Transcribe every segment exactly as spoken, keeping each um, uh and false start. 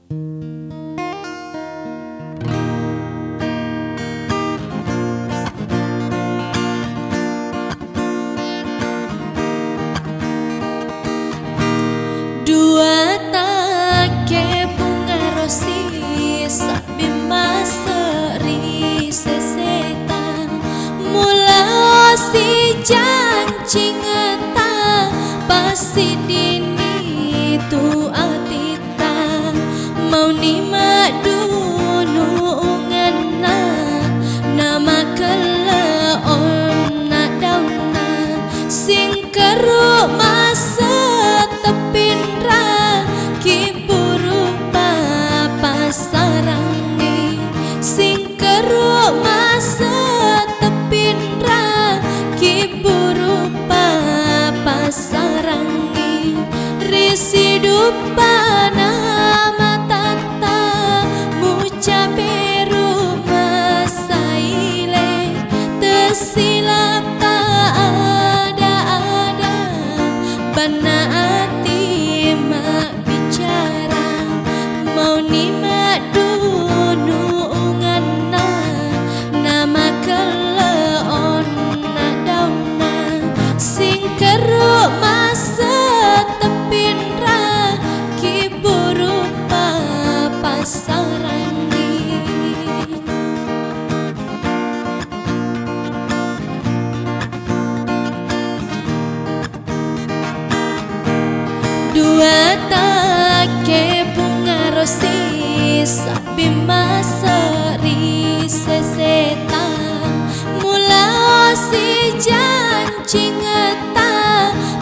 Dua takke pungarosi sabbi maseri seseta, mula si jancingeta, pasti dini tu ati ta, mauni maddunungenna, namakelle onna daunna, singkeru maseteppinra, kiburu papassarangngi, singkeru maseteppinra, kiburu papassarangngi, ri sidup pana matatta, mucaberu massaile, tessilappa ada-ada, banna ati mabbicara, mauni maddunungenna, namakelle onna daunna, singkeru maseteppinra, kiburu papassarangngi. Dua takke pungarosi sabbi maseri seseta, mula si jancingeta,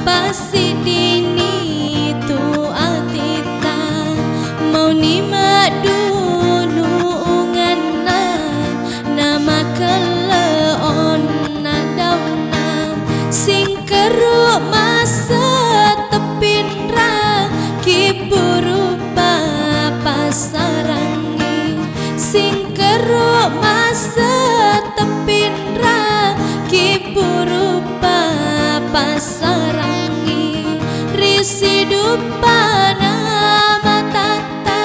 pasti dini tu atitta, mauni maddunungenna, namakelle onna daunna, singkeru maseteppinra, kiburu papassarangngi, singkeru maseteppinra, kiburu papassarangngi, ri sidup pana matatta,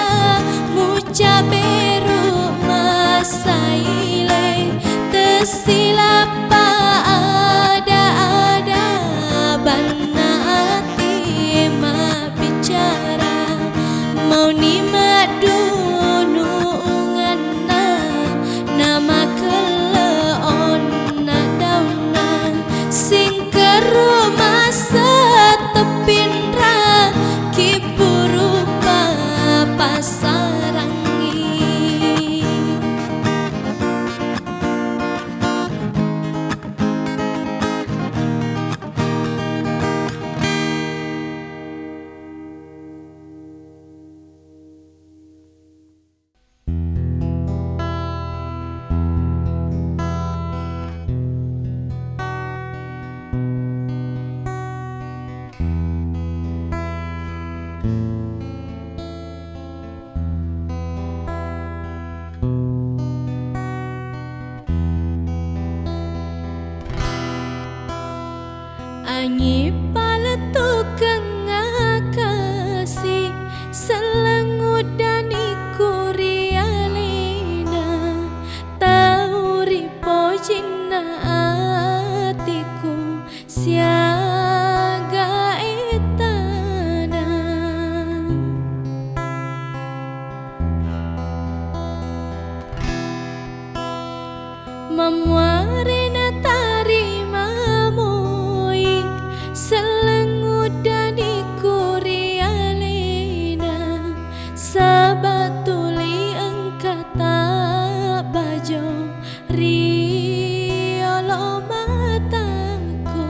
mucaberu massaile, tessilappa ada-ada, banna ati mabbicara, mauni maddunungenna, namakelle onna daunna, singkeru maseteppinra, kiburu papassarangngi. Angi palettukeng akasi, selleng uddani ku ri alena, tau ripojinna atiku siaga ettana. Mamuare natarima moi, selleng uddani ku ri alena, saba tuli engka tabbajo ri olo mataku.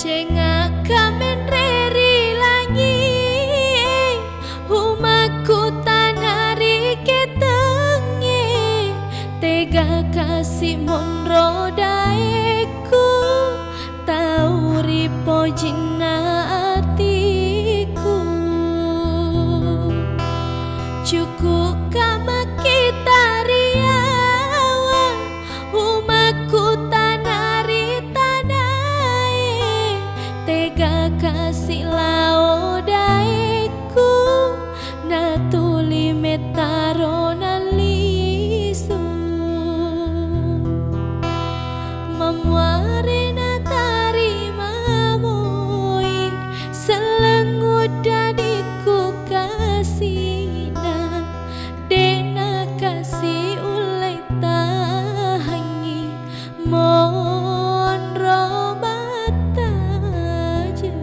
Cengakka menre ri langie, umakku tana ri ketengnge, tega kasi monro daekku, tau ri pojinna atiku. Cukukka makkita riawa, umakku tana ri tanae, tega kasi lao daekku, natuli mettaro nallisu. Mamuare natarima moi, selleng uddadikku kasina, de'na kasi ulle tahangngi monro battaja.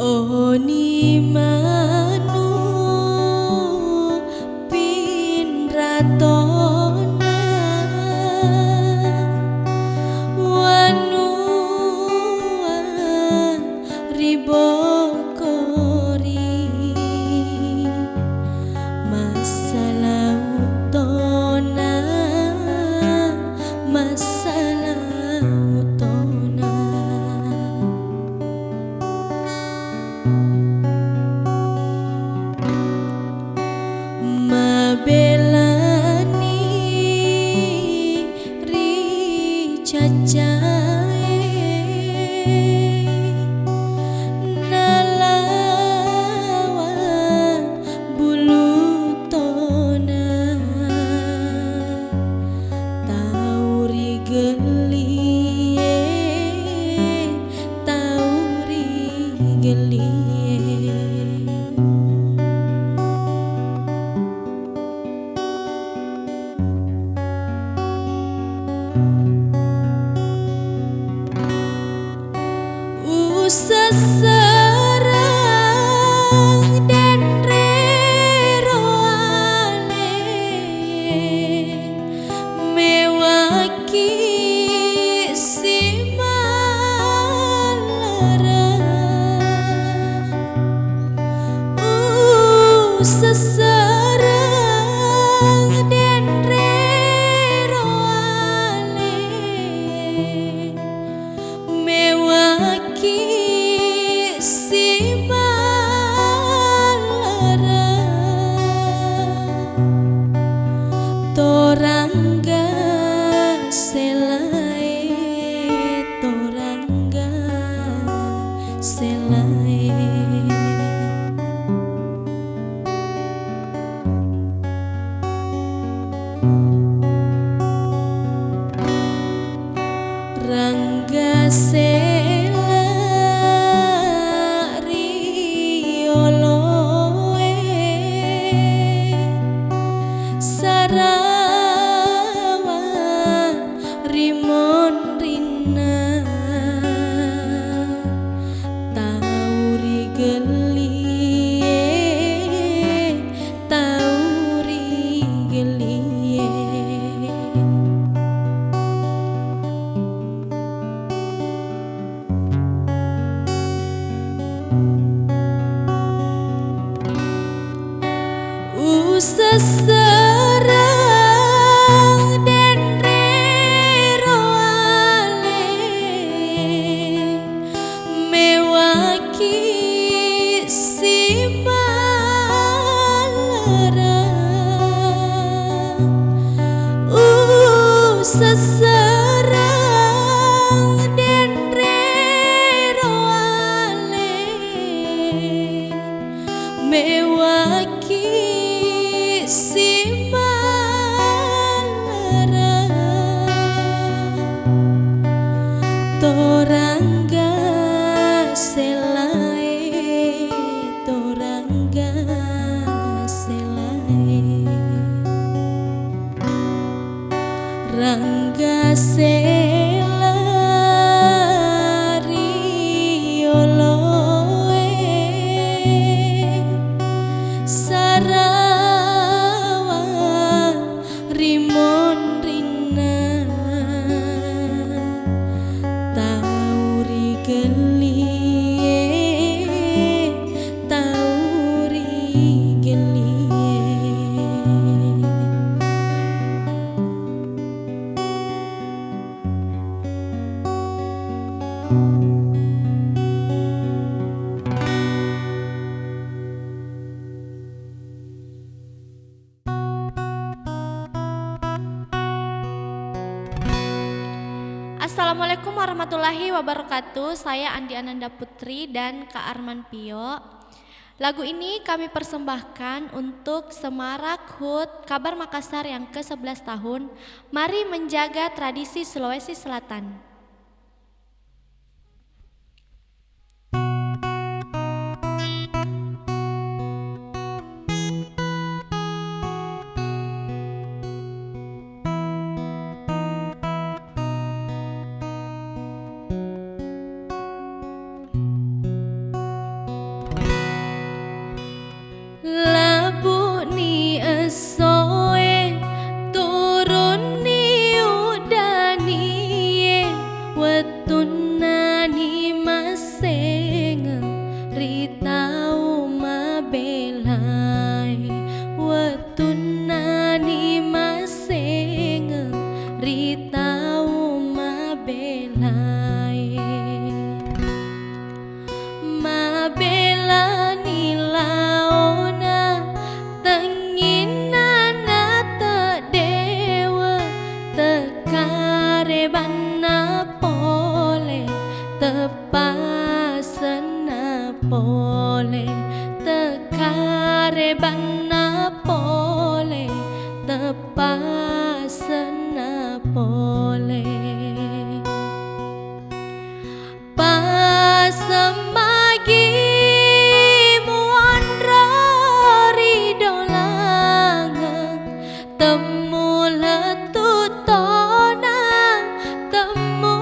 Oni manu pinra tona wanua ri bokori, masalau tona, masalau tona. Mabelani ri cacae, nalawan bulu tona, tau ri gellie, tau ri gellie. Usessereng denre roane, mewakki simallereng. Usessereng denre roane, mewakki simallereng. Torangga selae, torangga selae. Rangga sela ri oloe, sarawa ri monrinna, tau ri gellie, tau ri gellie. Usessereng denre roane, mewakki simallereng. Usessereng denre roane, mewakki simallereng. Torangga selae, torangga selae. Assalamualaikum warahmatullahi wabarakatuh. Saya Andi Ananda Putri dan Kak Arman Pio. Lagu ini kami persembahkan untuk Semarak HUT Kabar Makassar yang kesebelas tahun. Mari menjaga tradisi Sulawesi Selatan. Labu'ni essoe, turunni uddanie, wettunnani massengeng ri tau mabelae, wettunnani massengeng ri tau mabelae. Mabelani laona, tengnginna nateddewe, tekkarebanna pole, teppasenna pole, tekkarebanna pole, teppasenna pole. Pasemmagi muonro ri dolangeng, temmu lettu tona, temmu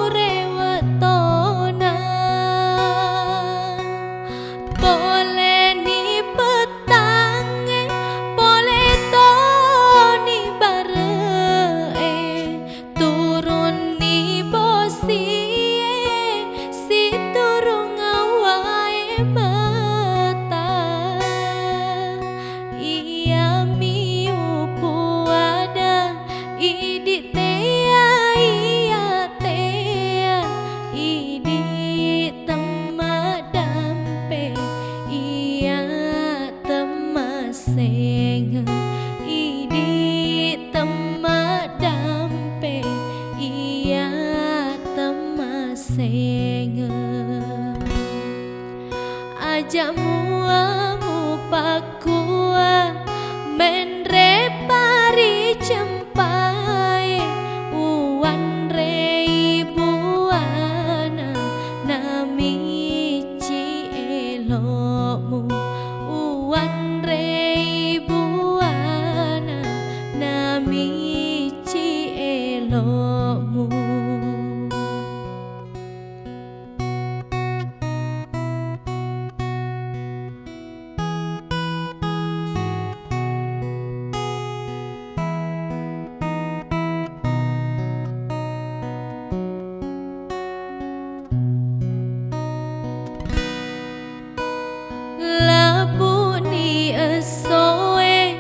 rewe tona. Poleni pettangnge, pole toni bare'e, turunni bosie, siturung wae mata. Iyami upuada, idi tea, iya tea, idi temmadampe, iya temmasengeng, idi temmadampe, iya temmasengeng. Aja mua mupakkua menre pari cempae, uwanrei buana namicci elomu, uwanrei buana namicci elomu. Labu'ni essoe,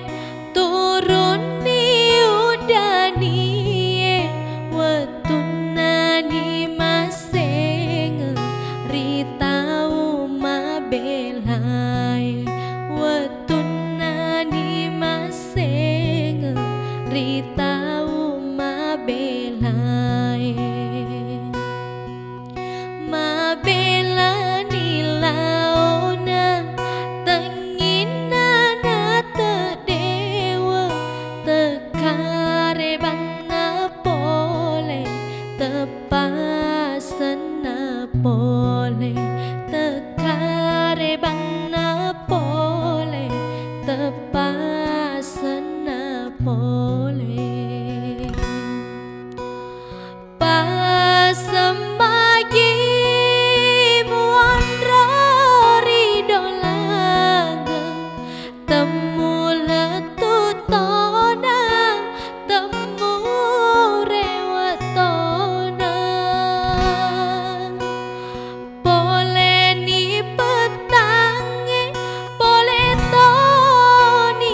turunni uddanie, wettunnani massengeng ri tau mabelae, wettunnani massengeng ri tau mabelae. Mabelani laona, tengnginna nateddewe, tekkarebanna pole, teppasenna pole, tekkarebanna pole, teppasenna pole. Pasemmagi muonro ri dolangeng, temmu lettu tona, temmu rewe tona. Poleni pettangnge, pole toni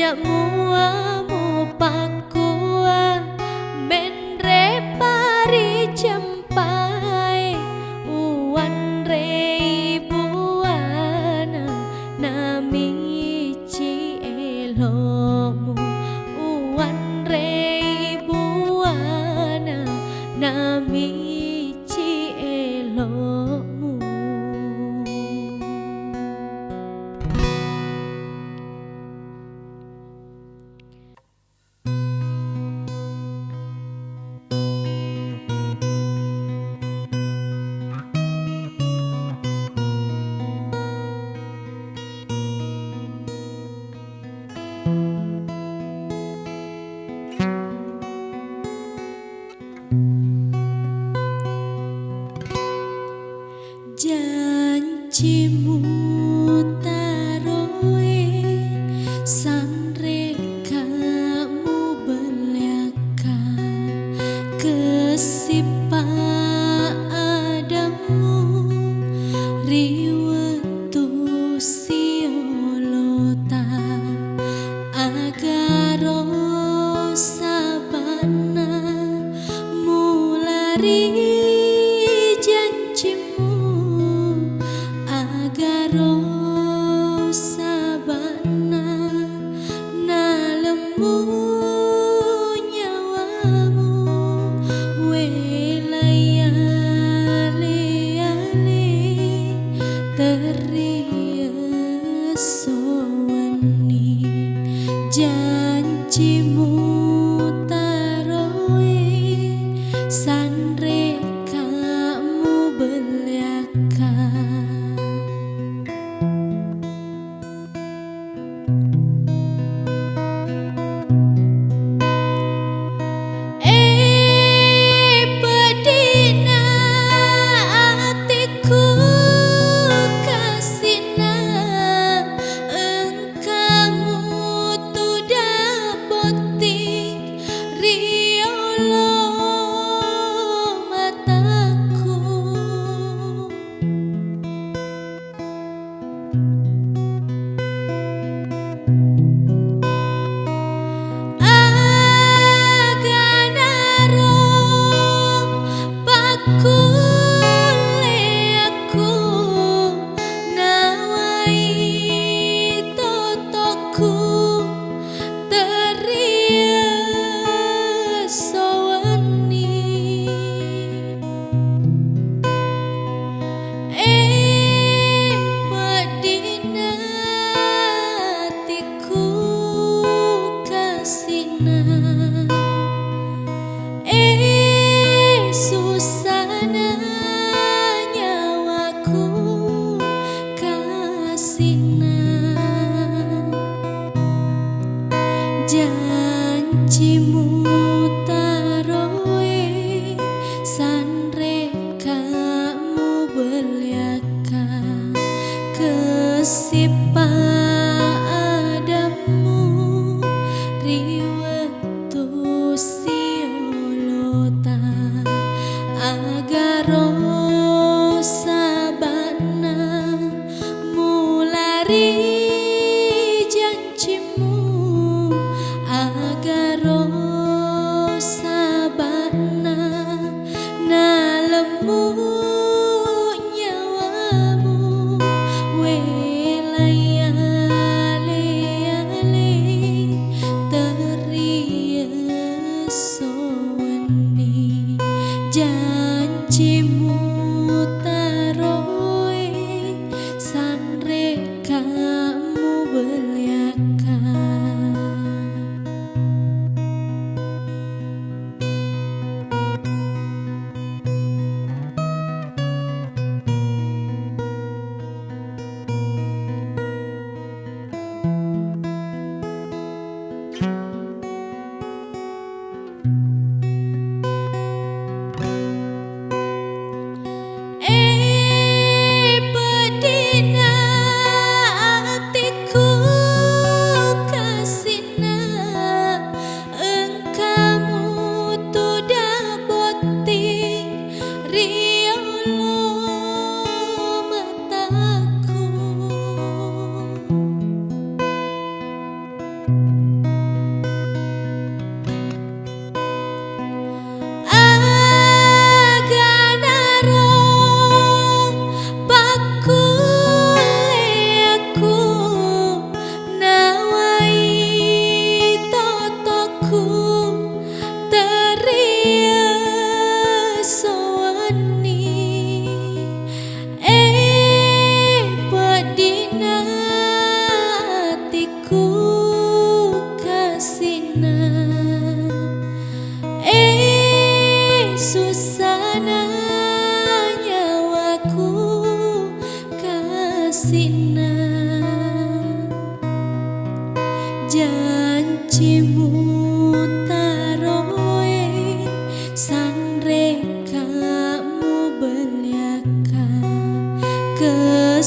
Mua mupakkua menre paricempae, uwanrei buana namicci elomu, uwanrei buana namicci elomu. Jancimu taroe, sanreka mubelleakka, kessippa adammu ri wettu siolota, agaro saba'na mula ri jancimmu, agaro saba'na nalemmu nyawamu, welai ale-ale terri esso wenni, jancimu taroe, sanreka mubelleakka. E, pedina atikku kasina, engkamu tuda botting riolo mataku. Aganaro pakkulleakku nawai totokku terri esso wenni. E, pedina atikku kasina, e, susana nyawaku kasina. Jancimu taroe, sanreka mubelleakka, kessippa adammu ri wettu siolota, agaro saba'na mula ri jancimmu, agaro saba'na nalemmu nyawamu, welai ale-ale terri esso wenni, jancimu taroe, sanreka mubelleakka.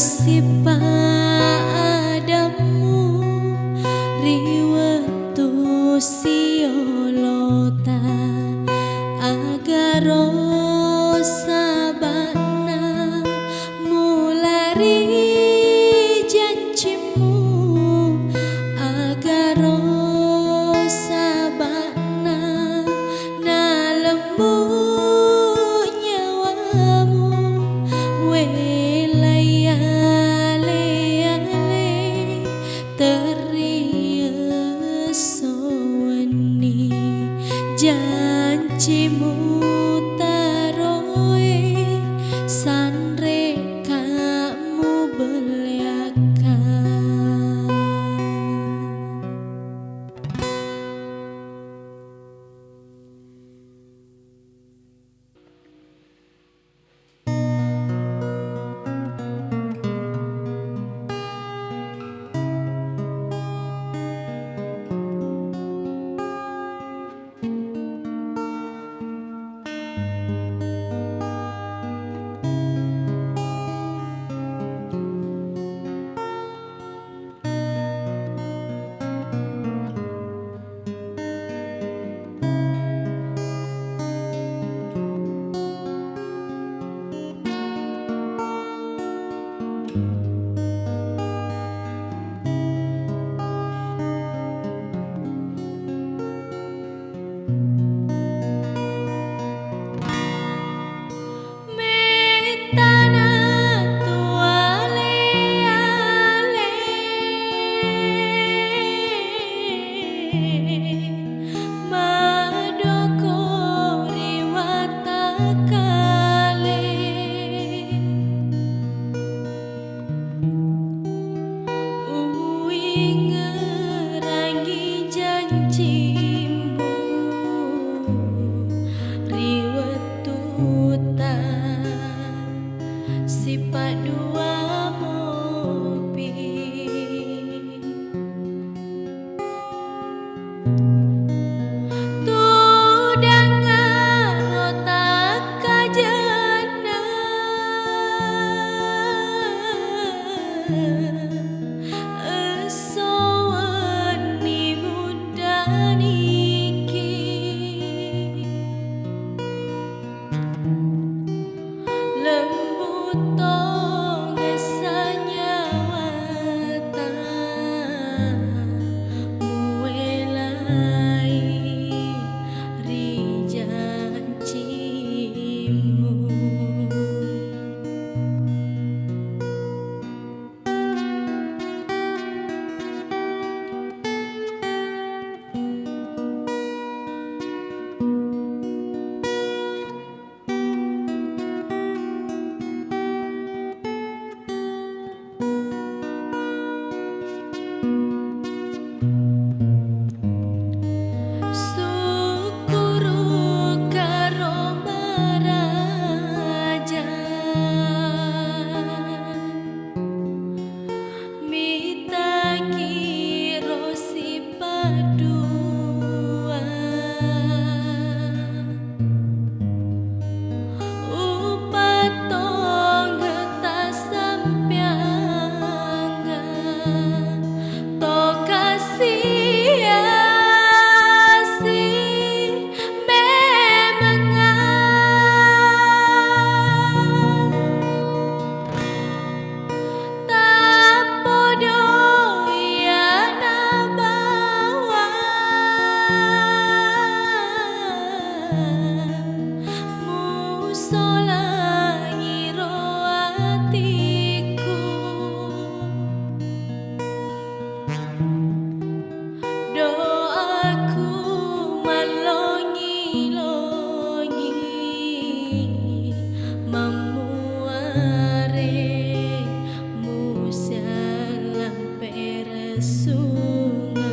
Sipa adammu ri wettu siolota, agaro saba'na mula ri jancimmu, agaro saba'na nalemmu nyawamu, welai ale-ale terri esso wenni, jancimu taroe sanre ka mubelleakka. Mettana tuale-ale madoko ri watakkale. Uwingerangi jancimmu ri wettutta sipaddua mopi. Tudangngaro takkajenna esso wenni muddaniki. Lembut tongeng sanyawata muwelai ri jancimmu. Sukkurukkaro maraja. Mitaki ro sipaddua, upattonggetta sampeanga to kasiasi. Memanga tappodo iyana bawang musolangiro atikku. Doaku mallongi-longi mammuare musiallampe ressunga.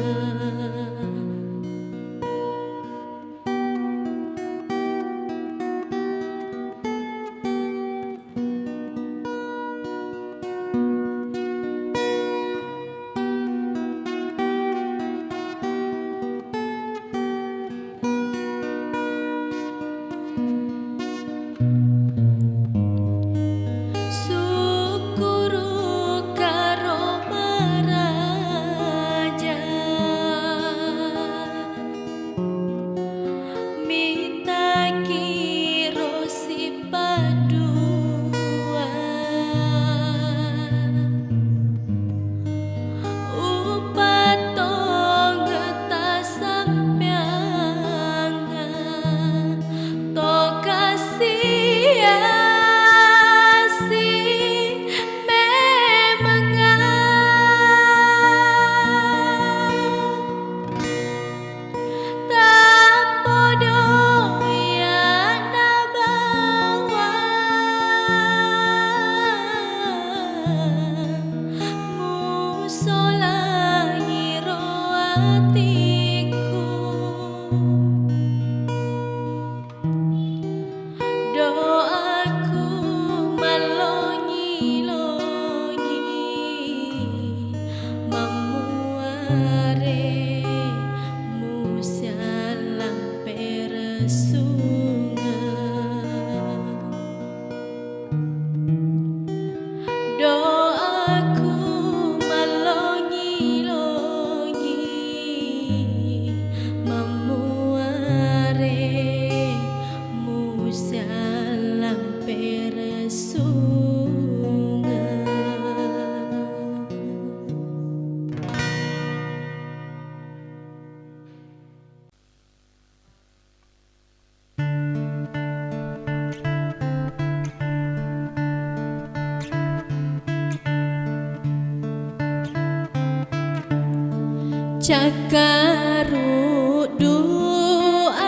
Cakkaruddu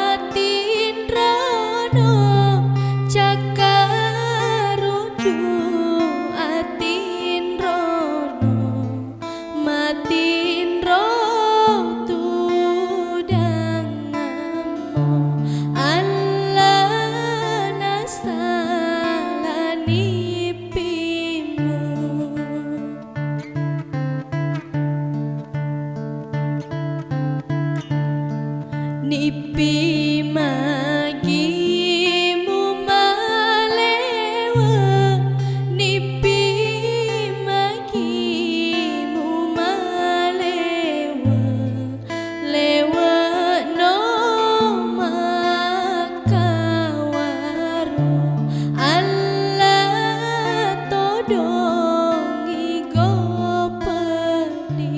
atinrono, cakkaruddu atinrono, matinro tudangammu, Allah nasalanipimu. Nippi magi mumalewe, nippi magi mumalewe, lewe'no makkawaro, Allah todongi gopeni.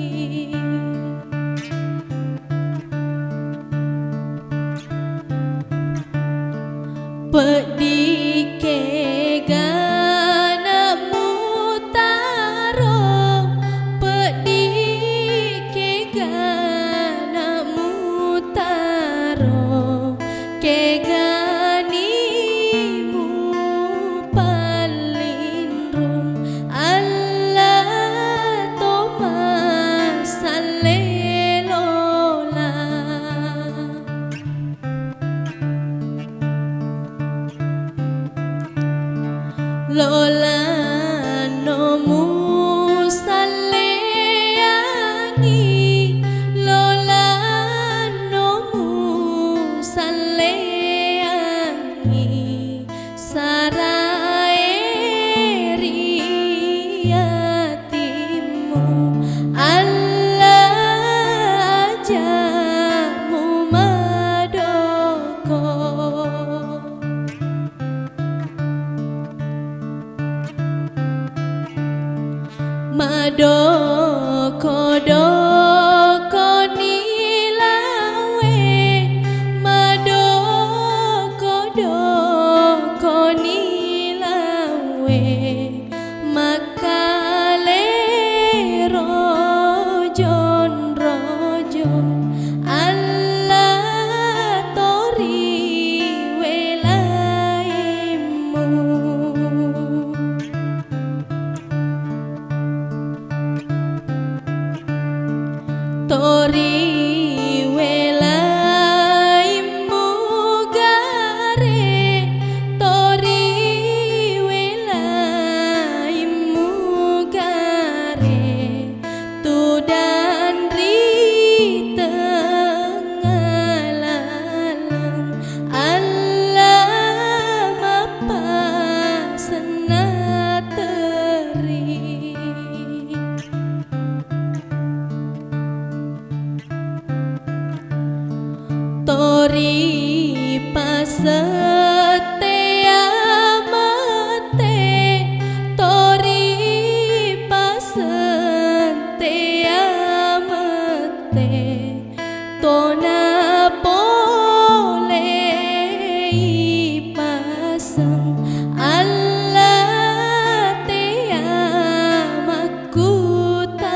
Peddi kegana mutaro, peddi kegana mutaro, kegani mupallinrung, Allah to massallelola. Lolano musalleangi, lolano musalleangi, sarae ri atimmu, Allah aja mumadoko. Madoko-doko ni lawe, madoko-doko ni lawe, makkalero jon-rojo, Allah to ri welaimmu. To ri welaimmu gare, to ri welaimmu gare, tudang ri tengnga laleng, Allah mappasenna teri. To ri pasettea mette, to ri pasettea mette, tona pole ipaseng, Allah tea makkutana.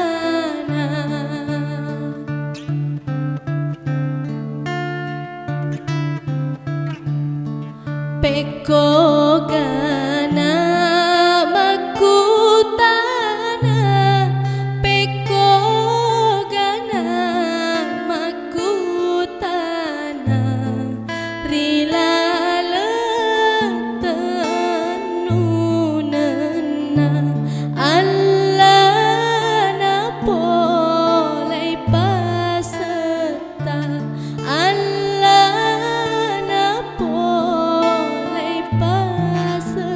Pekko gana makkutana, pekko gana makkutana, ri laleng tennunenna Allah napolei pasetta, Allah napolei pase-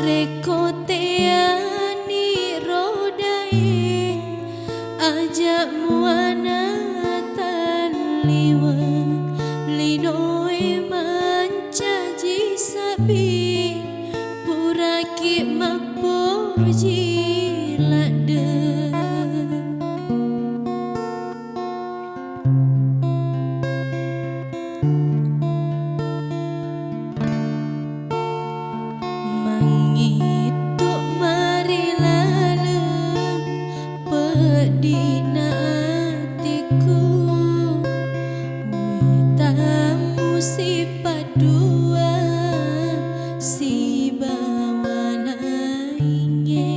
Rekko teani rodaeng, aja muana talliweng, linoe mancaji sabbi, puraki mappoji ladde. Mangittu mari laleng peddi'na atiku, witamu sipaddua sibawa laingnge.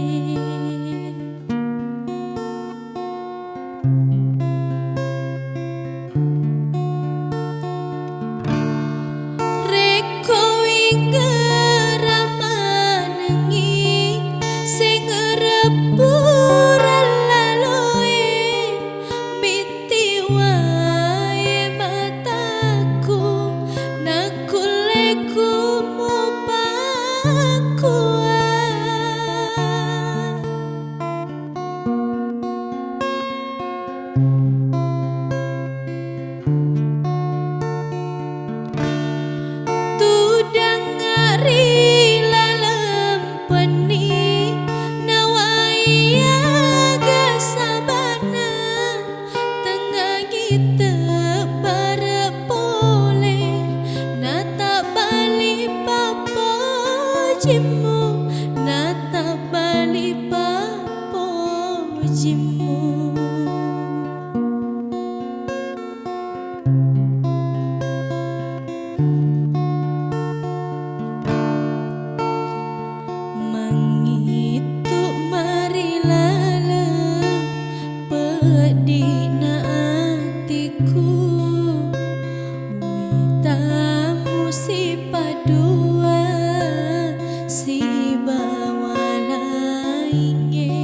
Rekko winggerang manengngi, seng reppureng laloe, mittiwae mataku, nakkulle ku mupakua. Tudang ri laleng penni, nawaiaga sabana, tengngangi tebbare pole, natabbali pappojimmu, natabbali pappojimmu. Mangittu mari laleng peddi'na atiku, witamu sipaddua sibawa laingnge.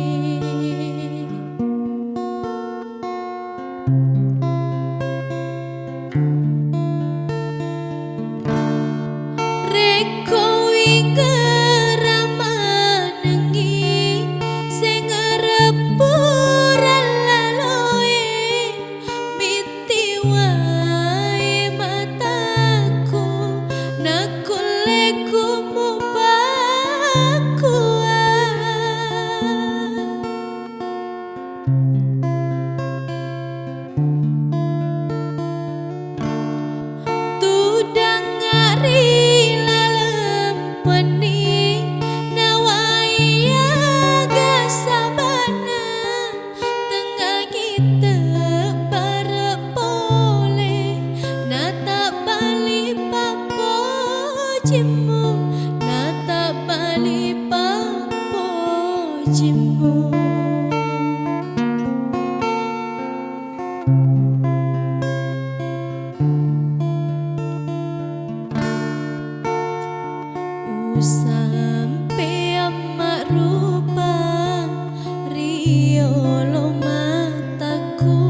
Rekko winggerang manengngi, seng reppureng laloe, mittiwae mataku, nakkulle ku mupakua. Tudang ri laleng penni, nawaiaga sabana, tengngangi tebbare pole, natabbali pappojimmu, natabbali pappojimmu. Usampeang marupa ri yolo mataku,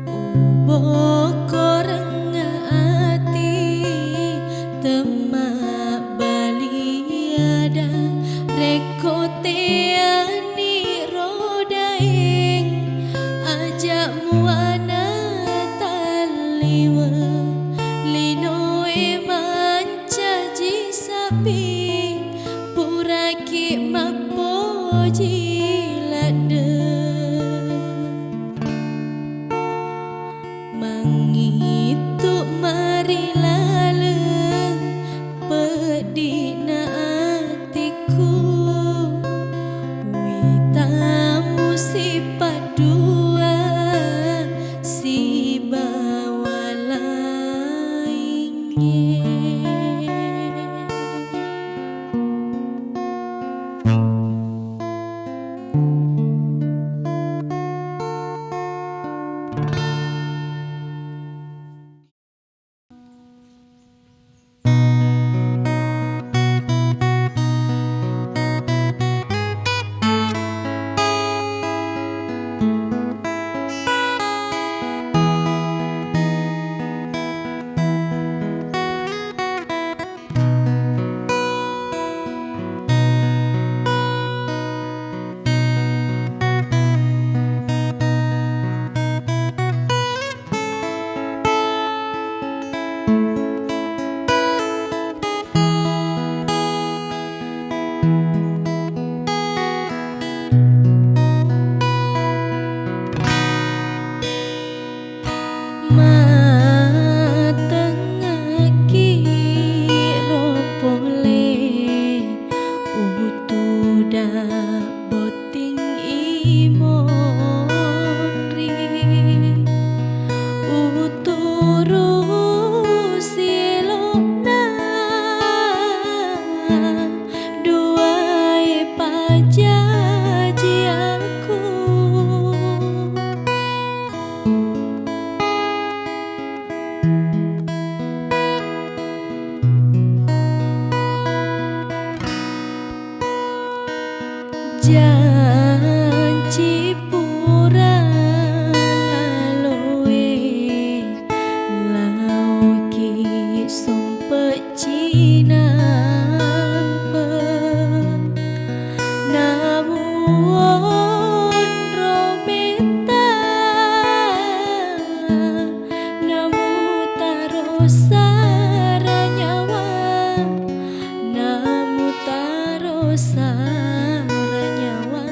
ubokkorengnga ati temmabbali ada. Rekko teani rodaeng, aja muana talliweng, linoe mancaji sabbi, puraki mappoji ladde. Mangittu mari laleng peddi'na atiku, witamu sipaddua sibawa laingnge. Janci pura laloe, laoki sumpecci nampe. Namu onro metta, namu taro sara nyawa, namu taro sara nyawa.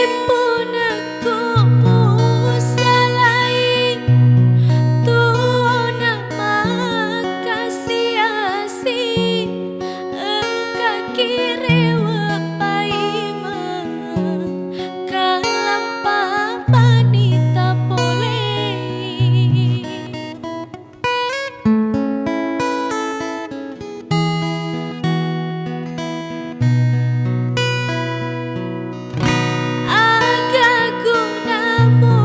Sipunekku musalai tuona makkasi-asi, engkaki rewe paimeng, kalampa panita polei. Aga gunamu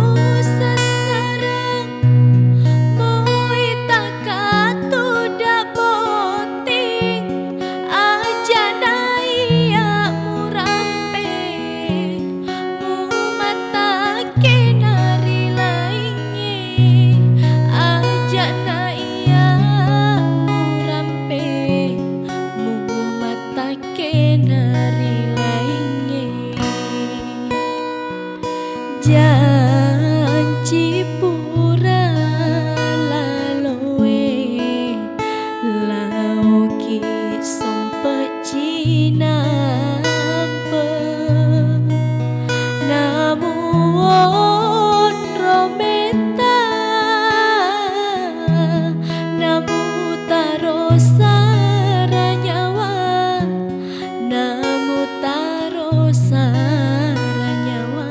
sessereng, muita katuda botting, aja naiya murampe, mumatakena ri laingnge, aja naiya murampe, mumatakena ri laingnge. Janci pura laloe, laoki sumpecci nampe. Namu onro metta, namu taro sara nyawa, namu taro sara nyawa.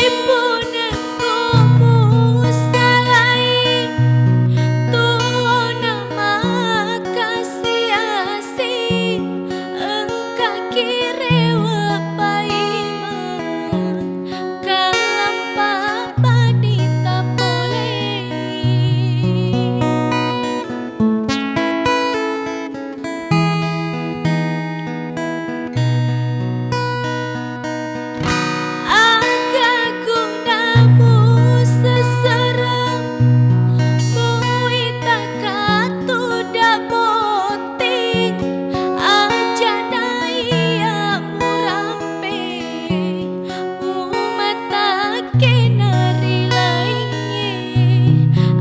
Sipunekku musalai tuona makkasi-asi, engkaki rewe paimeng, kalampa panita polei. Aga gunamu sessereng, muita katuda botting, aja naiya murampe, mumatakena ri laingnge,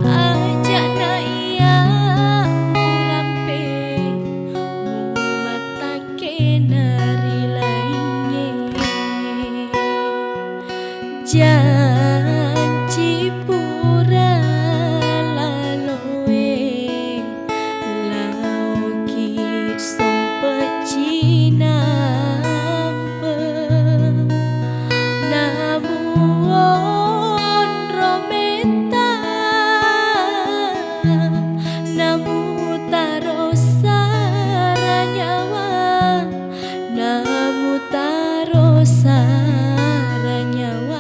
aja naiya murampe, mumatakena ri laingnge. Janci pura laloe, laoki sumpecci nampe. Namu onro metta, namu taro sara nyawa, namu taro sara nyawa.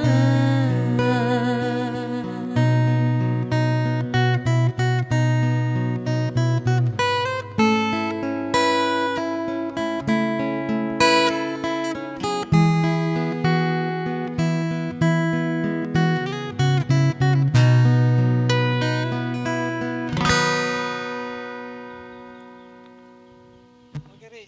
Oke, Ri.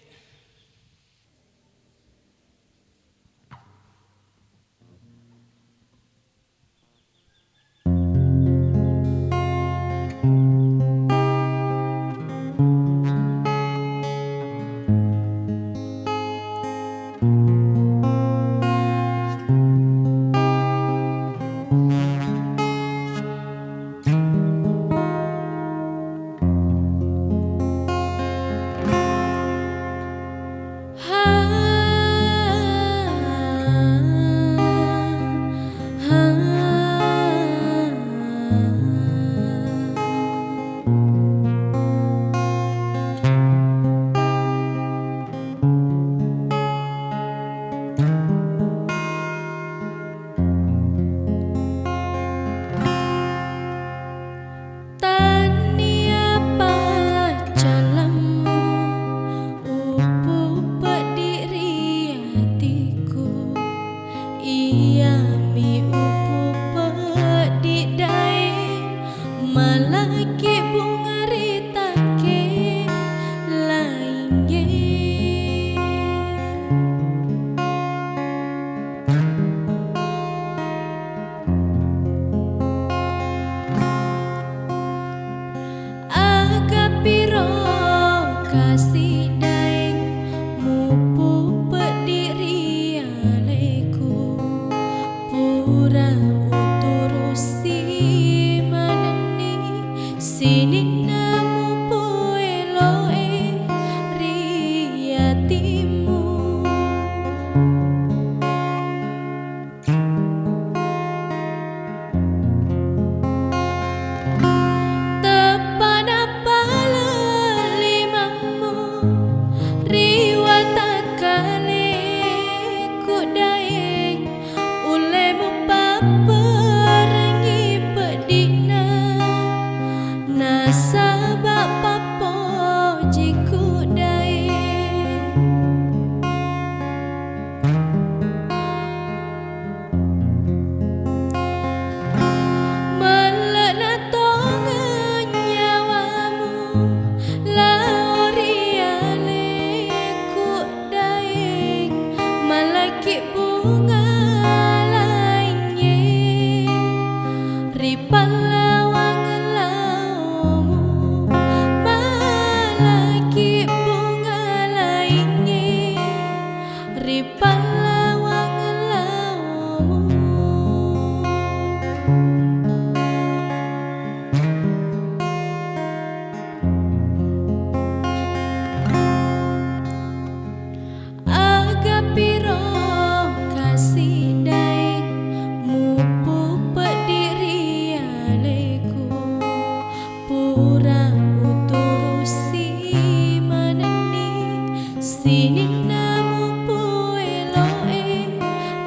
Sininna mupu elo'e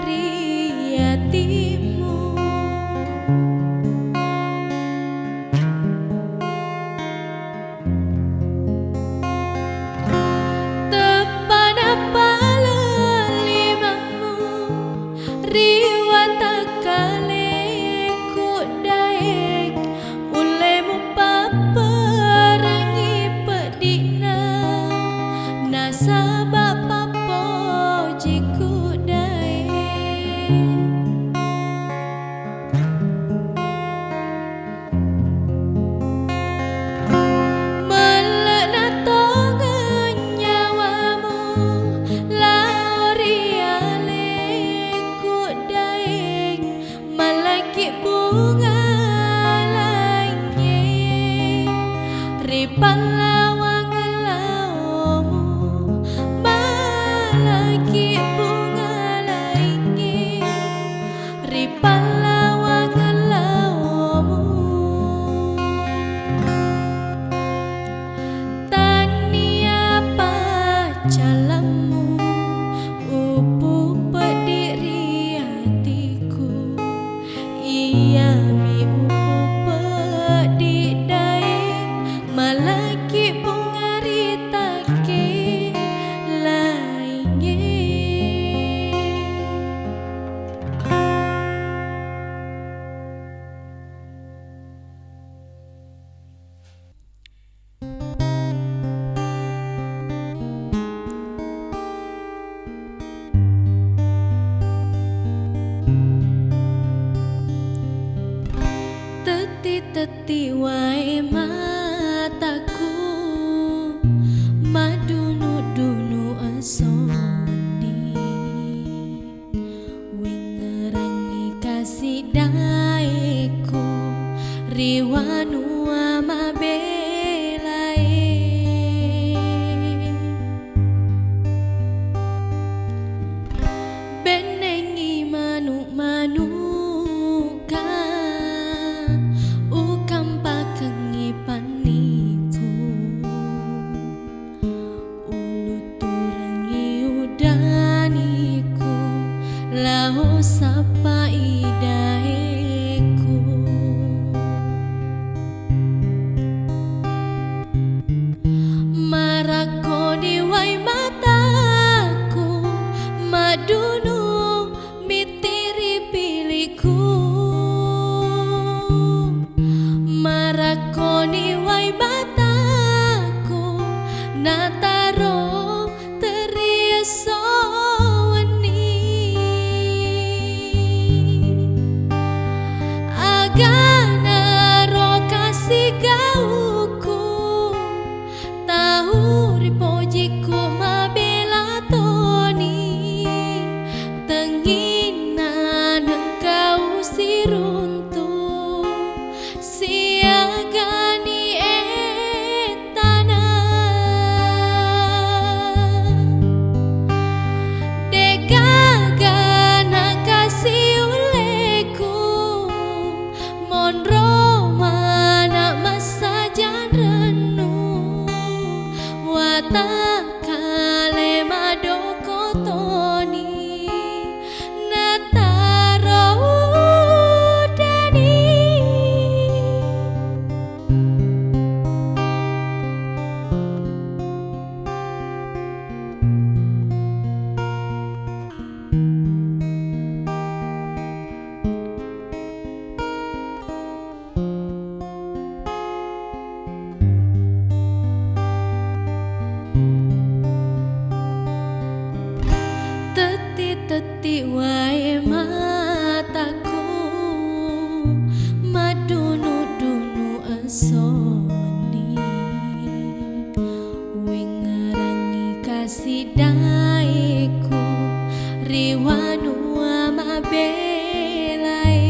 ri atimmu. Teppa napaleng limammu ri watakkale kuddaeng, ulle mupapperengngi peddi'na, nasaba pappoji kuddaeng. Melle'na tongeng nyawamu lao ri ale kuddaeng, malaki bunga laingnge ri pallawang laomu, malaki bunga laingnge ri pallawang laomu. Tannia paccalammu upupeddi ri atiku, iyami upupeddi daeng, malaki bunga ri takke laingnge. Tetti-tetti wae mataku, madunu-dunu esso wenni. Wingngerangngi kasi daeku ri wanua mabelae. Bennengngi manu'-manu'ka, ukampakengngi panniku. Ulutturengngi udaniku lao sappai daeku. Marakkoni wai mataku madunu mittiri piliku. Marakkoni wai mataku nataro teri esso wenni. Agana ro kasi gauku, tau ripojikku mabela toni, tengnginna nengkau siruntu siagani ettana. Degaga nakasi ulleku, monro mana massajang rennu, watakkale madoko toni nataro udani. Tetti-tetti wae mataku, madunu-dunu esso wenni. Wingngerangngi kasi daeku ri wanua mabelae.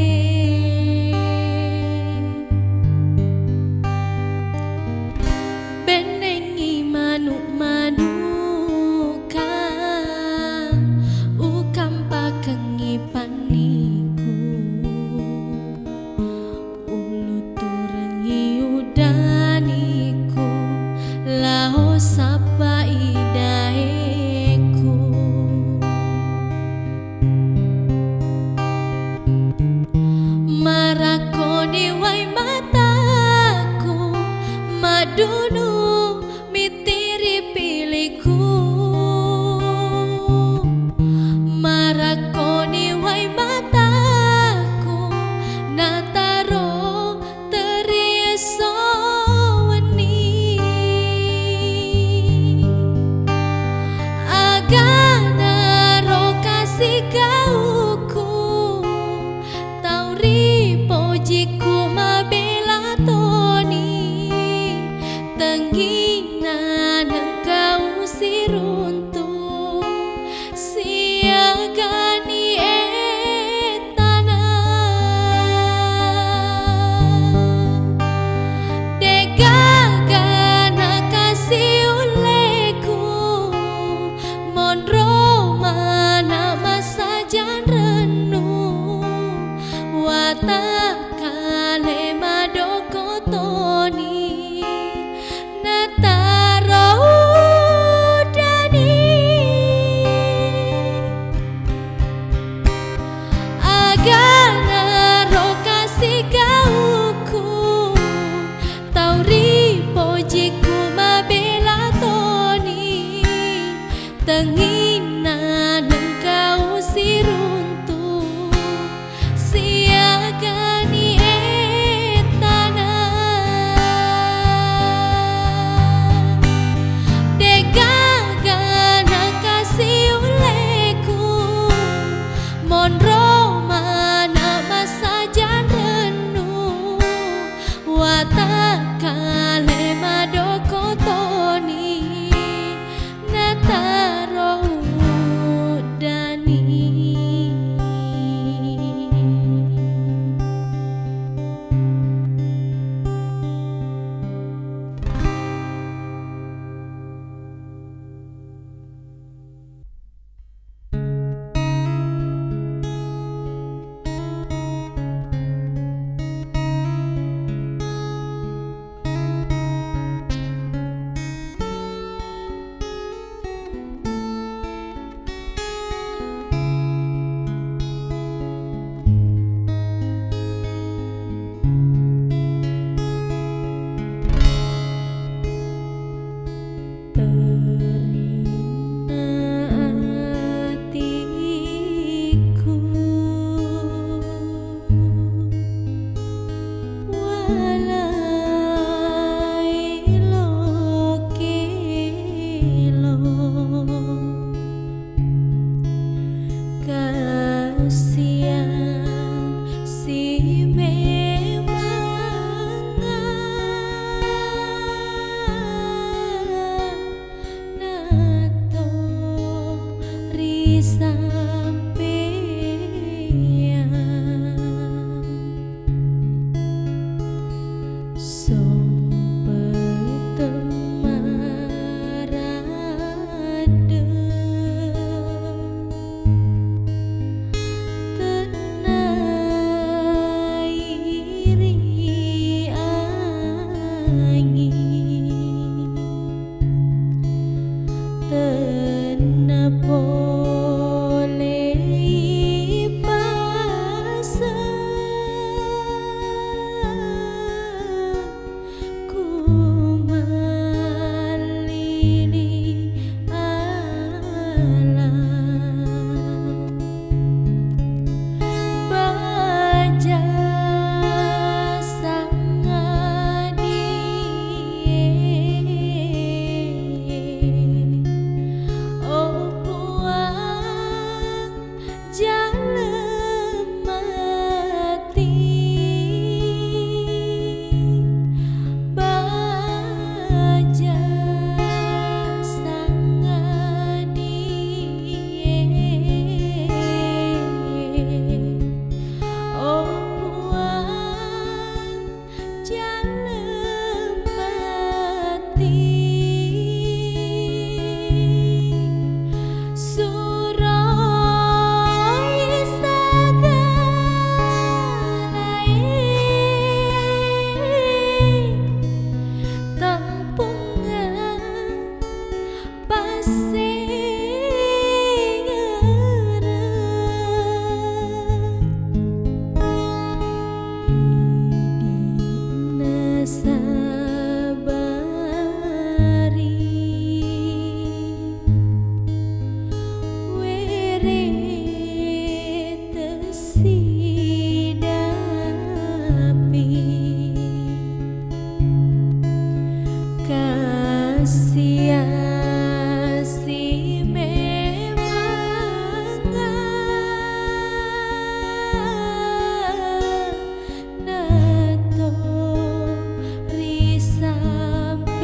Bennengngi manu'-manu'ka, ukampakengngi panniku. Ulutturengngi udaniku lao sappai daeku. Tengnginna nengkau siruntu siagani ettana, de'gaga nakasiulleku, monro mana massajang rennu, watakkale madoko toni. Nataro uddani. Terinna atiku walai lokelo, kasiang si memanga nato ri sampeang. Sompeteng maraddeng, tenna iri anging. Tenna pole ipaseng ku mallili alang. Baja sangadie, oh Puang, jaleng mati. Baja sangadie, oh Puang, jaleng mati. Suroi sagalae tampungnge passengereng. Idi'na sabari, were tessidapi. Kasiang si memanga nato ri sampeang.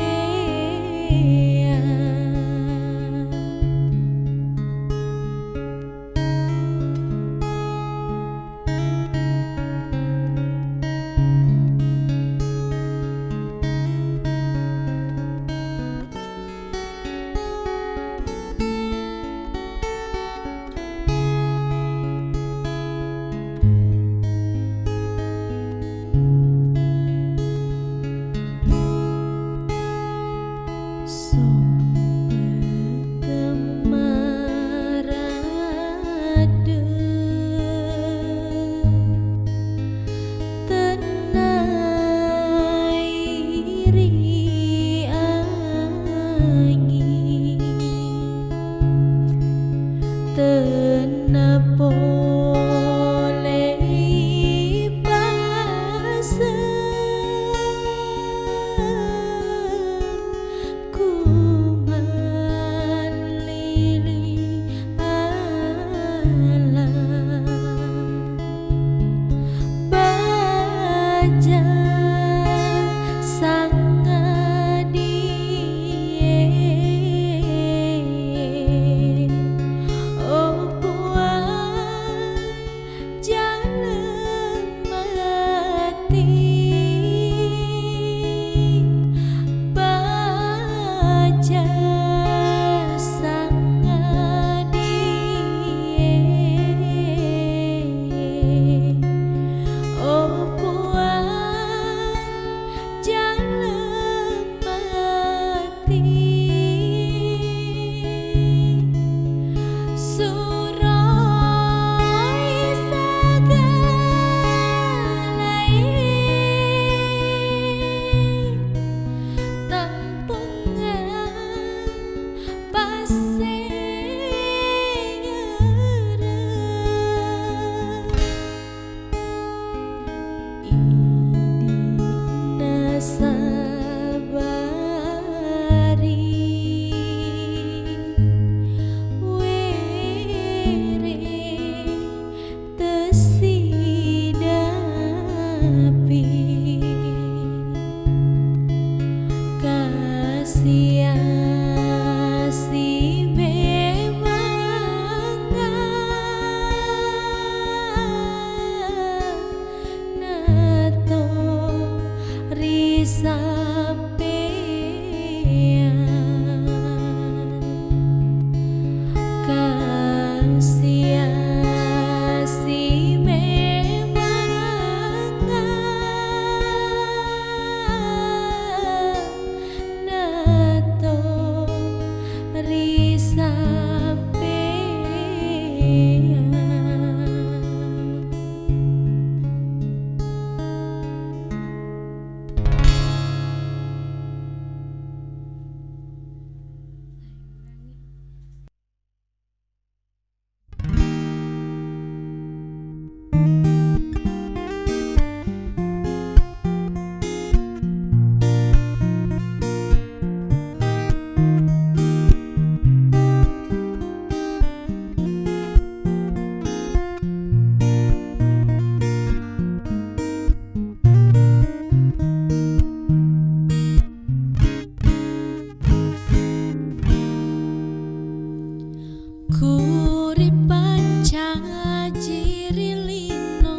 Ku ripancaji ri lino,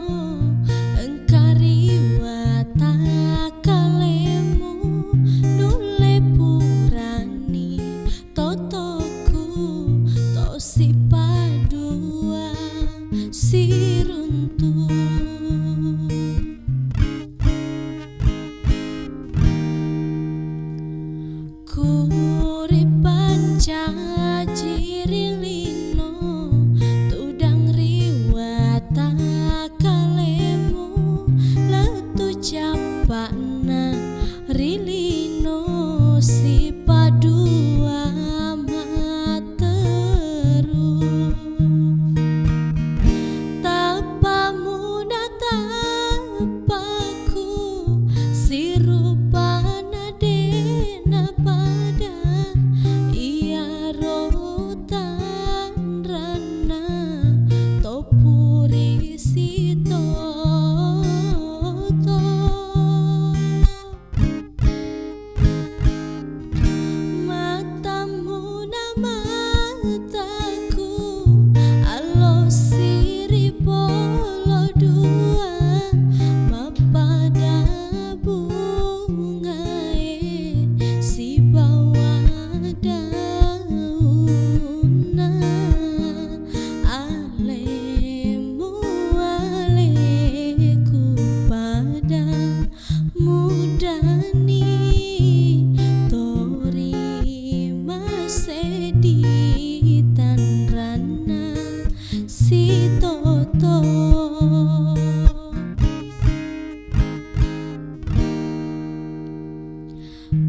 engka ri watakkalemu, nulle purani totoku, to sipadua siruntu. Ku ripancaji ri lino, tudang ri watakkalemu, lettu cappa'na ri lino sipadua matteru. Tappamu natappaku, sirupana de' napada, iyaro tanranna to puri sitoto. Matammu na mataku, allo siri polo dua, mappada bungae sibawa daunna. Alemu aleku pada mudani, torima seddi tanranna sitoto.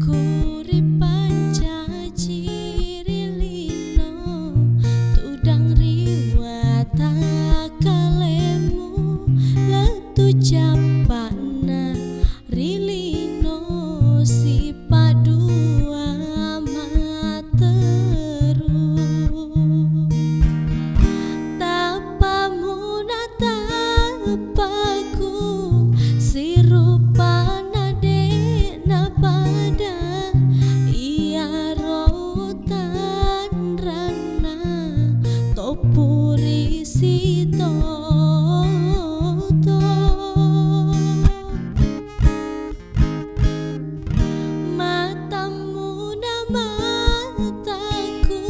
Ku ripancaji ri lino, tudang ri watakkalemu, lettu cappa'na ri lino sipadua matteru. Tappamu natappaku, sirupana de' napada, iyaro tanranna to puri sitoto. Matammu na mataku,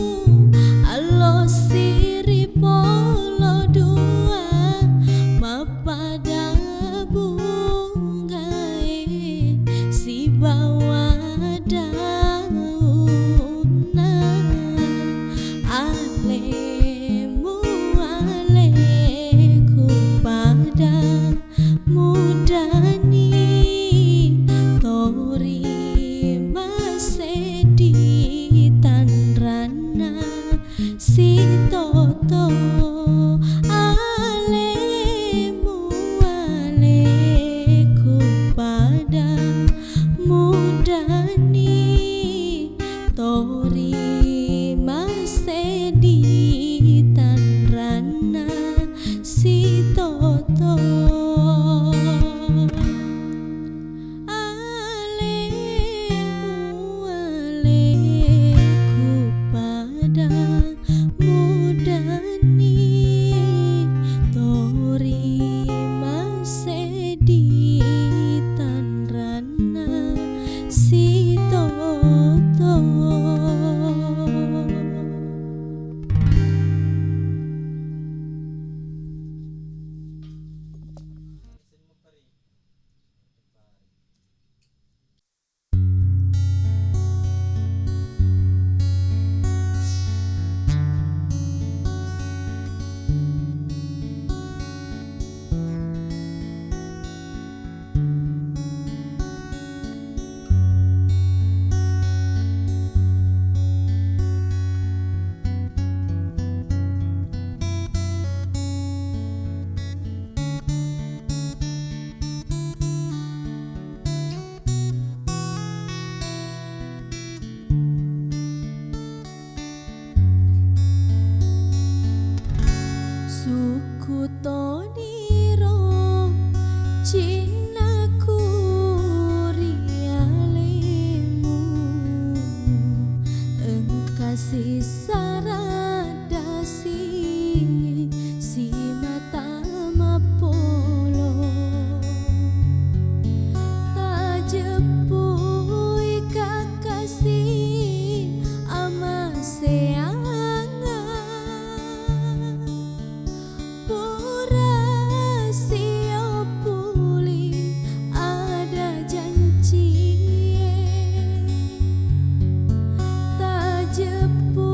allo siri polo dua, mappada bungae sibawa daunna. Alemu aleku pada mudani, torima seddi tanranna sitoto. Alemu aleku pada mudani, torima seddi tanranna sitoto. Alemu aleku pada mu Raddasi simata mappolo, tajeppui kakkasi amaseanga. Pura sio puli ada jancie, tajeppui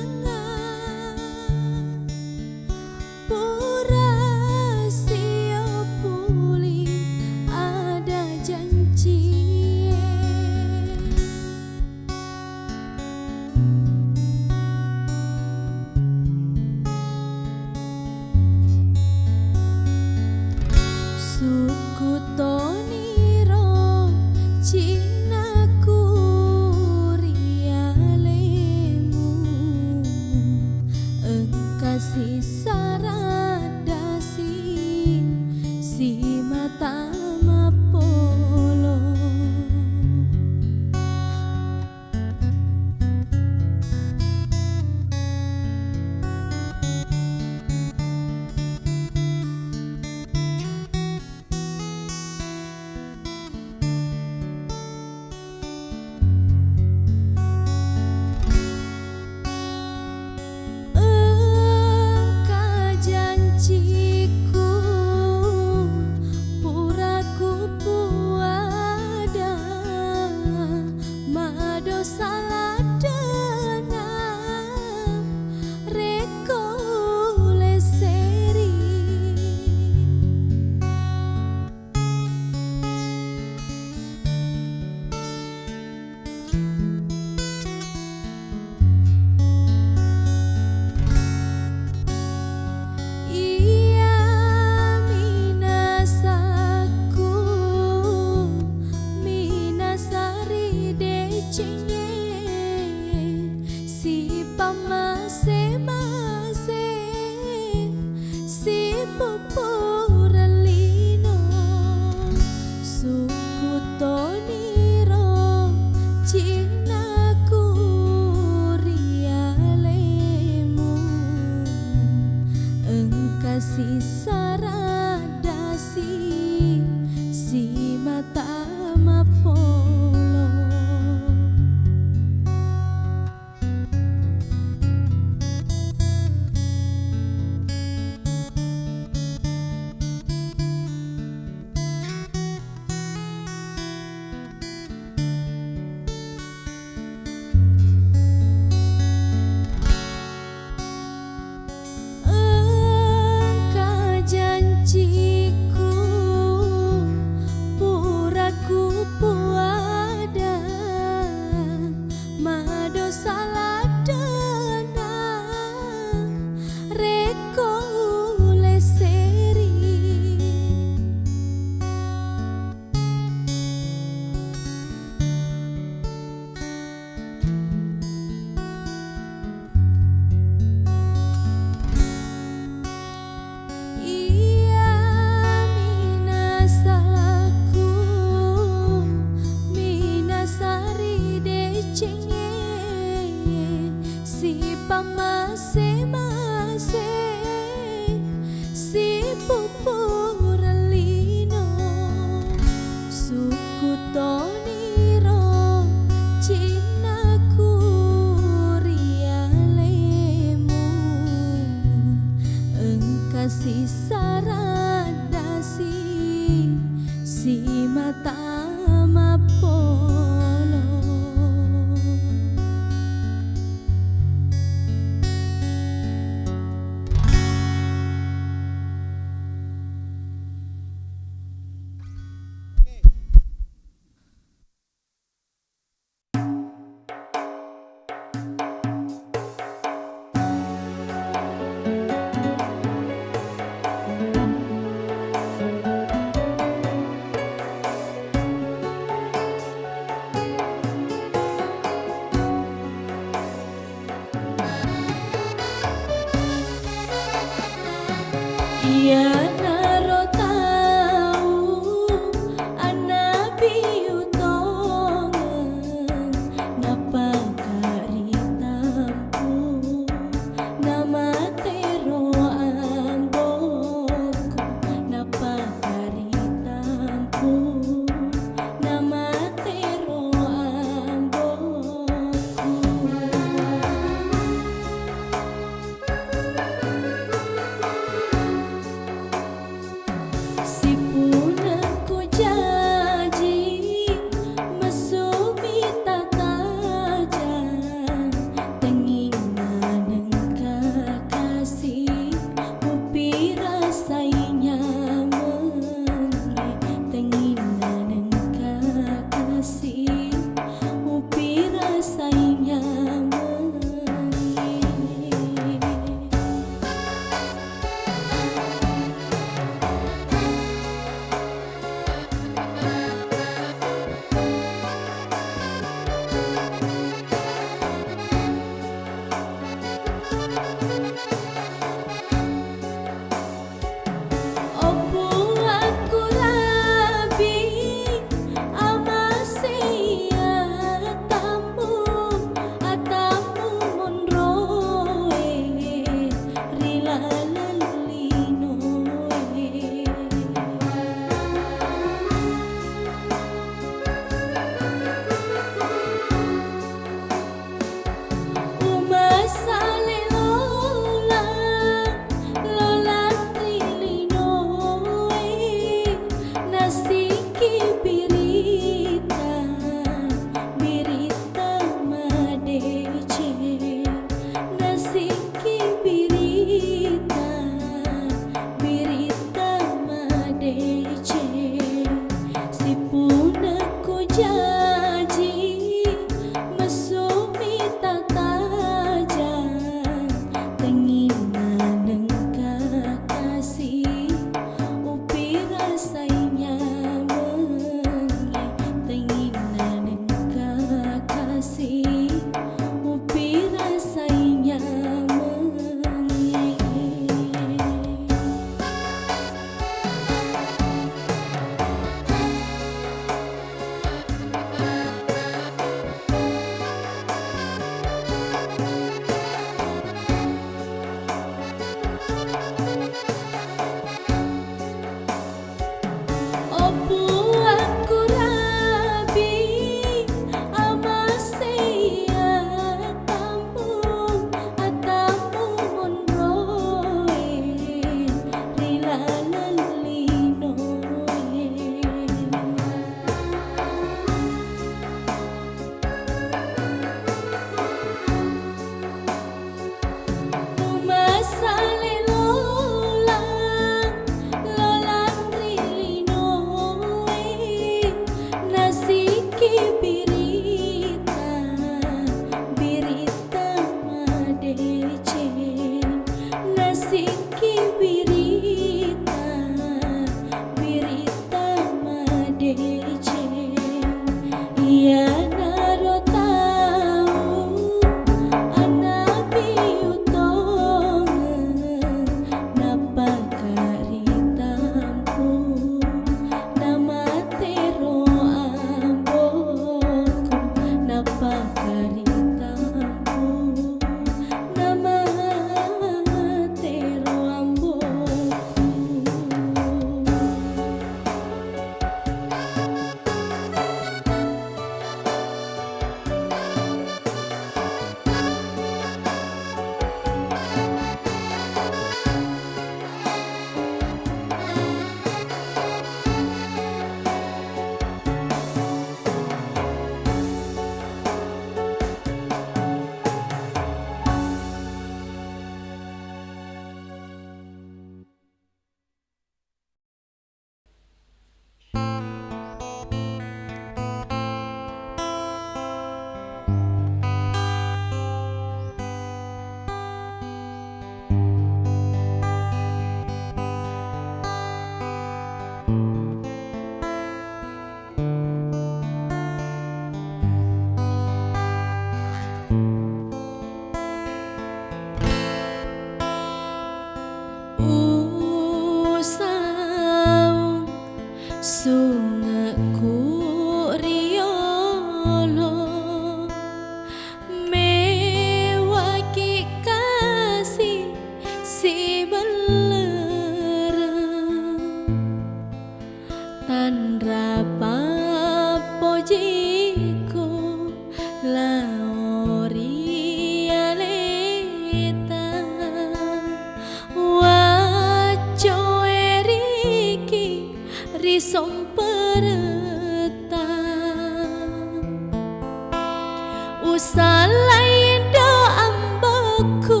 Usallai do ambokku,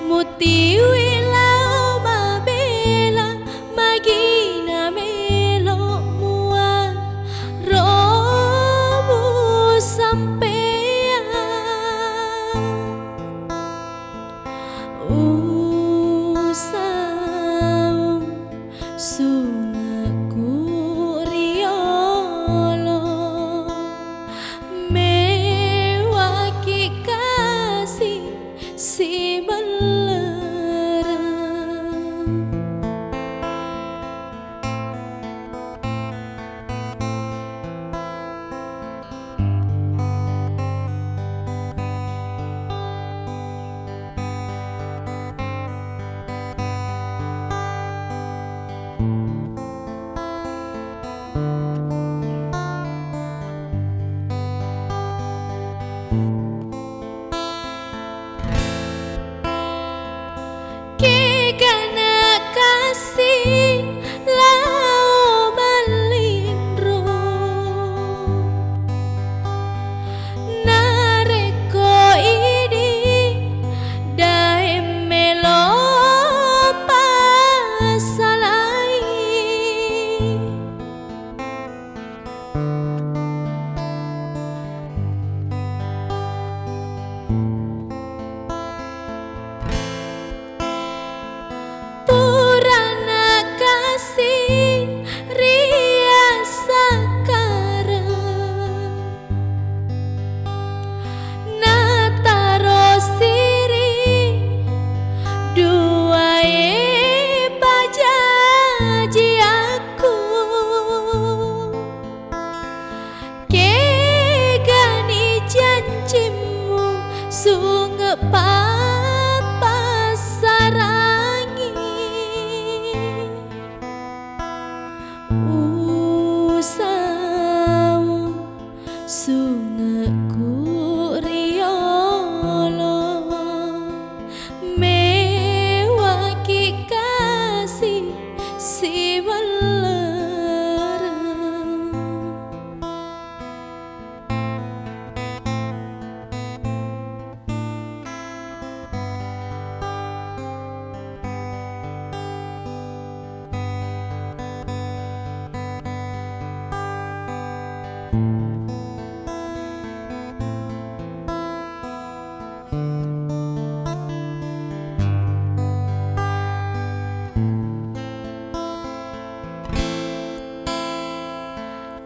mutiwi lao mabela, magina melo mua robu sampeang. Usaung sunge'ku riolo, mewaki kasi siballereng. Kegana kasi lao mallinro, narekko idi daeng melo passalai. Purana kasi riasakkareng, nataro siri duae pajajiakku. Kegani jancimmu sunge' pappassarangi. Usaung sunge'ku riolo, mewaki kasi siballereng.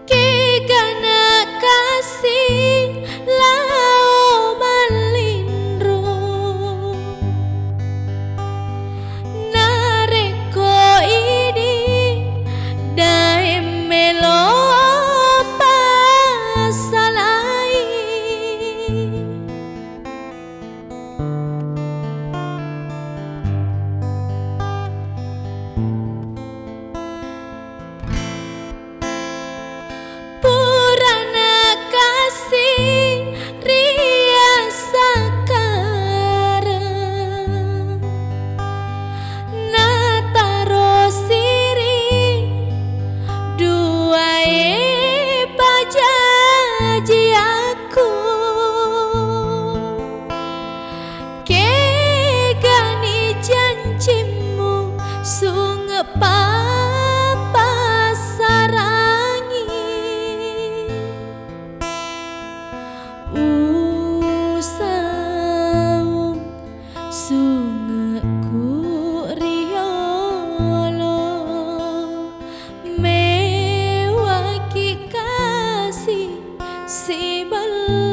Kegana kasi lao mallinro, narekko idi daeng melo passalai. Purana kasi riasakkareng, nataro siri duae pajajiakku. Kegani jancimmu sunge' pappassarangi. Usaung sunge'ku riolo, mewaki kasi siballereng.